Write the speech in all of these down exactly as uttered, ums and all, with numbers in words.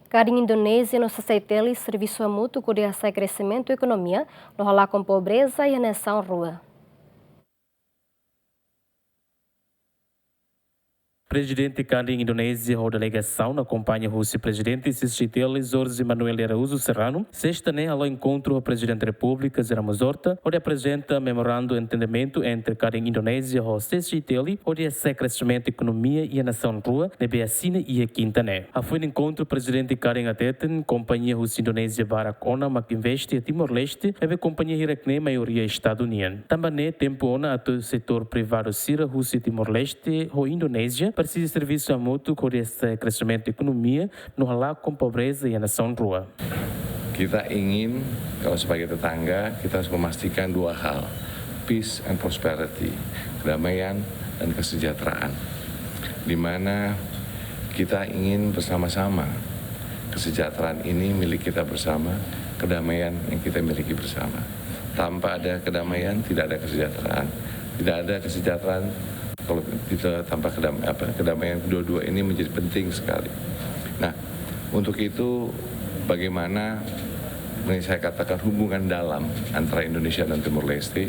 Kadin Indonézia no C C I T L servisu hamutuk hodi hasa'e kreximentu ekonomia no halakon pobreza iha nasaun rua. Prezidente Kadin Indonézia ho delegasaun akompaña husi Prezidente C C I T L Jorge Manuel de Araújo Serrano, sesta ne'e hala'o enkontru ho Prezidente Repúblika José Ramos Horta, hodi aprezenta memorandu entendimentu entre Kadin Indonézia ho C C I T L hodi hasa'e kreximentu ekonomia iha nasaun rua, ne'ebé asina iha kinta ne'e. Hafoin enkontru, Prezidente Kadin hateten, kompañia husi Indonézia barak ona mak investe iha Timor-Leste, maibé kompañia hirak-ne'e maioria Estadu nian. Tanba ne'e, tempu ona atu setór privadu sira husi Timor-Leste ho Indonézia presiza servisu hamutuk hodi hasa'e kreximentu ekonomia no halakon pobreza iha nasaun rua. Kita ingin, kalau sebagai tetangga, kita harus memastikan dua hal, peace and prosperity, kedamaian dan kesejahteraan. Di mana kita ingin bersama-sama, kesejahteraan ini milik kita bersama, kedamaian yang kita miliki bersama. Tanpa ada kedamaian, tidak ada kesejahteraan. Tidak ada kesejahteraan, kalau kita tanpa kedam-, apa, kedamaian, kedua-dua ini menjadi penting sekali. Nah, untuk itu, bagaimana, ini saya katakan, hubungan dalam antara Indonesia dan Timor Leste.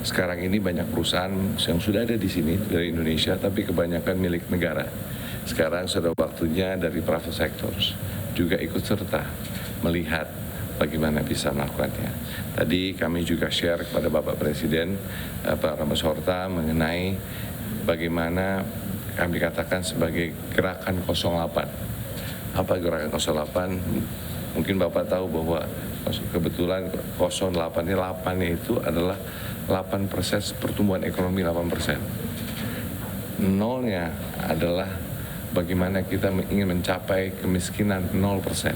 Sekarang ini banyak perusahaan yang sudah ada di sini dari Indonesia, tapi kebanyakan milik negara. Sekarang sudah waktunya dari private sectors juga ikut serta melihat bagaimana bisa melakukannya. Tadi kami juga share kepada Bapak Presiden, eh, Pak Ramos Horta, mengenai bagaimana kami katakan sebagai gerakan kosong delapan. Apa gerakan kosong delapan? Mungkin Bapak tahu bahwa kebetulan kosong delapan ini, delapan itu adalah delapan persen pertumbuhan ekonomi, delapan persen. Nolnya adalah bagaimana kita ingin mencapai kemiskinan nol persen.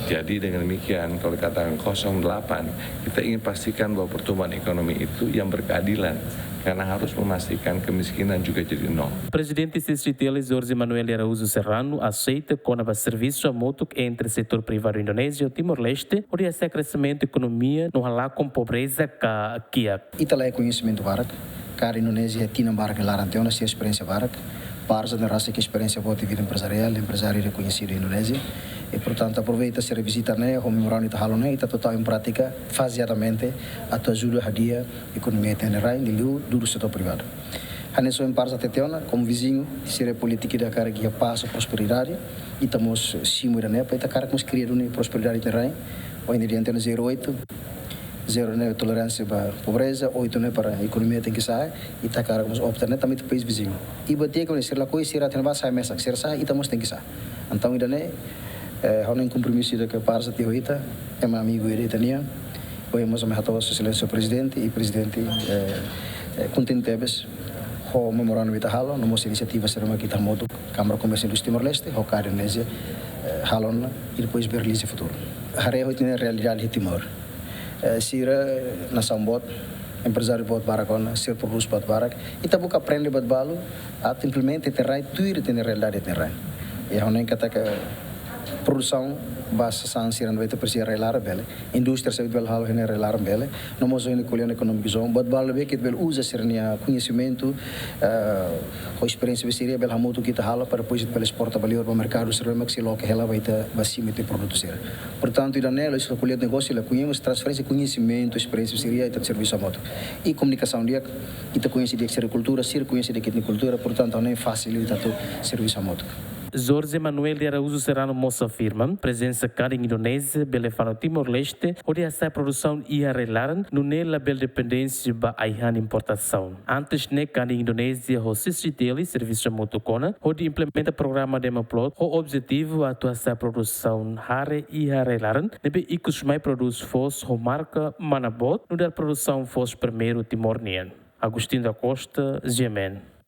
Jadi, dengan demikian, kalau dikatakan kosong delapan, kita ingin pastikan bahwa pertumbuhan ekonomi itu yang berkeadilan, karena harus memastikan kemiskinan juga jadi nol. Prezidente C C I T L Jorge Manuel de Araújo Serrano aseita kona-ba servisu hamutuk entre setór privadu Indonézia ho Timor-Leste hodi hasa'e kreximentu ekonomia no halakon pobreza ka kiak. Ita la iha koñesimentu barak, Kadin Indonézia iha tinan barak nia laran tiha ona, sira iha esperiénsia barak. Parsa ne'e rasik esperiénsia boot iha vida empresariál, emprezáriu rekoñesidu iha Indonézia. I, portantu, aproveita sira vizita ne'e, ho memorandu ita halo ne'e, ita atu tau em prátika fazeadamente, atu ajuda hadi'a ekonomia ita-nia rain, liuliu dudu setór privadu. Hanesan ohin parsa hatete ona, komu viziñu, sira polítika ida hakarak iha pás, prosperidade, ita mós simu ida-ne'e, para ita hakarak mós kria duni prosperidade ita-nia rain, ohin di'ak ona zero oito, zero ne'e toleránsia ba pobreza, oito ne'e para ekonomia tenke sa'e, ita hakarak mós opta ne'e, tanba ita país viziñu. I buat di'ak ne'e sira lakohi, sira hatene bá sa'e mesak, sira sa'e, ita mós tenke sa'e. Entaun ida-ne'e, eh, ha'u-nia kompromisu ida ke parsa tiha ho ita, ema amigu ida ita-nian, ohin mós ami hato'o Sua Exelénsia Prezidente, i Prezidente, eh, eh, kontente tebes ho memorandu ita halo, no mós inisiativa sira mak ita hamutuk, Kámara Komérsiu Indústria Timor-Leste, ho Kadin Indonézia, eh, halo ona, i depois bele realiza iha futuru. Haree ho ita-nia realidade iha Timor. Eh, sira nasaun boot, emprezáriu boot barak ona, sira prodús buat barak. Ita buka aprende buat balu, atu implementa iha ita-nia rain, tuir ita-nia realidade iha ita-nia rain. I ha'u hanoin katak produsaun ba sasán sira ne'ebé ita presiza iha rai-laran bele. Indústria sira ne'ebé ita bele halo iha rai-laran bele. No mós iha ko'alia ekonomia zona. Buat balu ne'ebé ke ita bele uza sira-nia koñesimentu, eh, ho esperiénsia ne'ebé sira iha bele hamutuk ita halo para depois ita bele esporta ba liur ba merkadu sira mak sei loke hela ba ita ba simu ita-nia produtu sira. Portantu, ida-ne'e la'ós ko'alia negósiu, la koñe, mas transferénsia koñesimentu, esperiénsia sira iha, ita servisu hamutuk. I komunikasaun di'ak, ita koñese di'ak sira-nia kultura, sira koñese di'ak ita-nia kultura, portantu, ne'e fasil ita atu servisu hamutuk. Jorge Manuel de Araújo Serrano mós afirma, prezensa Kadin Indonézia bele fanu Timor-Leste hodi hasa'e produsaun iha rai-laran, nune'e labele dependénsia ba ai-han importasaun. Antes ne'e Kadin Indonézia ho C C I T L servisu hamutuk ona hodi implementa programa Demo Plot ho objetivu atu hasa'e produsaun hare iha rai-laran, ne'ebé ikus mai prodús foos ho marka Mana Boot, nu'udar produsaun foos primeiru Timor nian. Agostinho da Costa, G M N.